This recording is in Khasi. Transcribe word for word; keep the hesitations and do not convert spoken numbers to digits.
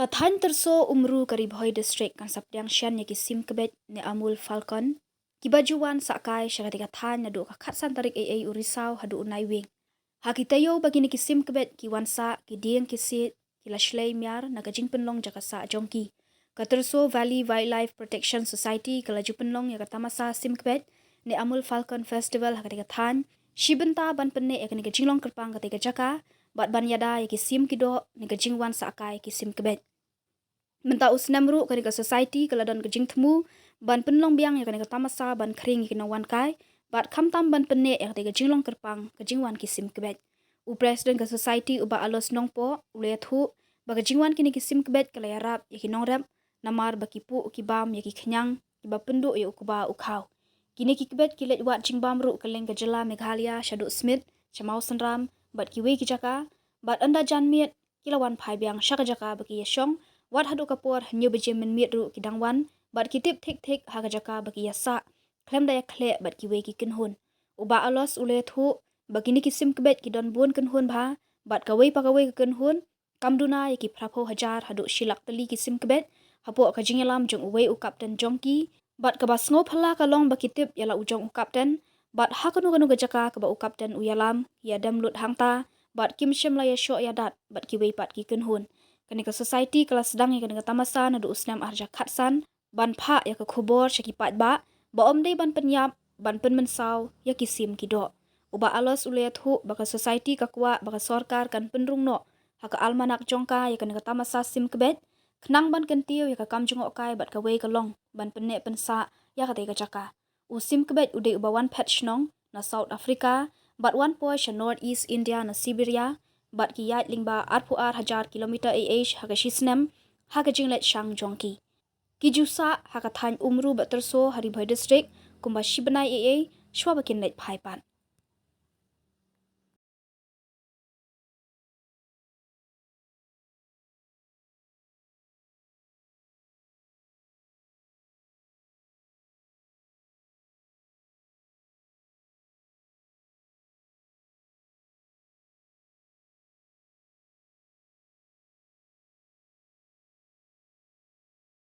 Ka thaiñ Tyrso Umru ka Ri Bhoi District kan sa pdiang shen ïa ki sim kbeit ne Amul Falcon, kiba ju wan sah kai sha katei ka thaiñ naduh ka khatsan tarik eiei u Risaw haduh u Naiwieng. Ha ki taïew ba kine ki sim kbeit ki wan sah, ki dieng ki siej ki la shlei miar na ka jingpynlong jaka sah jong ki. Ka Tyrso Valley Wildlife Protection Society ka la ju pynlong ïa ka tamasa sim kbeit ne Amul Falcon Festival ha katei ka thaiñ shi bynta ban pynneh ïa kane ka jinglong kyrpang katei ka jaka bad ban ïada ïa ki sim ki doh ne ka jingwan sah kai ki sim kbeit. Mynta u snem ruh kane ka society ka la don ka jingthmu ban pynlong biang ïa kane ka tamasa ban khring ïa ki nongwan kai bad khamtam ban pynneh ïa katei ka jinglong kyrpang ka jingwan ki sim kbeit. U president ka society u Bah Alos Nongpoh u la ïathuh ba ka jingwan kine ki sim kbeit ka la ïarap ïa ki nongrep namar ba ki puh ki bam ïa ki khñiang kiba pynduh ïa u kba u khaw. Kine ki kbeit ki leit wad jingbam ruh kylleng ka jylla Meghalaya shaduh Smit, sha Mawsynram bad kiwei ki jaka, bad ynda jan miet ki la wan phai biang sha ka jaka ba ki ïashong, wat haduh ka por hynñiew baje mynmiet ruh ki dang wan bad ki tip thik thik ha ka jaka ba ki ïasah khlem da ïakhleh bad kiwei ki kynhun. U Bah Alos u la ïathuh ba kine ki sim kbeit ki don bun kynhun bha bad kawei pa kawei ka kynhun kam duna ïa ki phraphew hajar haduh shi lak tylli ki sim kbeit hapoh ka jingïalam jong uwei u kapten jong ki. Bad kaba sngewphylla ka long ba ki tip ïa la u jong u kapten bad ha kano kano ka jaka kaba u kapten u ïalam ki ïadem lut hangta bad kim shym la ïashoh ïadat bad kiwei pat ki kynhun. Kane ka society ka la sdang ïa kane ka tamasa naduh u snem ar hajar khatsan ban phah ïa ka khubor sha ki paidbah ba ym dei ban pynïap ban pynmynsaw ïa ki sim ki doh. U Bah Alos u la ïathuh ba ka society ka kwah ba ka sorkar kan pynrung noh ha ka almanak jong ka ïa kane ka tamasa sim kbeit khnang ban kyntiew ïa ka kam jngohkai bad kawei ka long ban pynneh pynsah ïa katei ka jaka. U sim kbeit u dei uba wan phet shnong na South Africa bad wan poi sha North East India na Siberia bad ki ïaid lyngba arphew ar hajar kilometer eiei ha ka shi snem ha ka jingleit shang jong ki. Ki ju sah ha ka thaiñ Umru bad Tyrso ha Ri Bhoi District kumba shi bnai eiei shwa ba kin leit phai pat.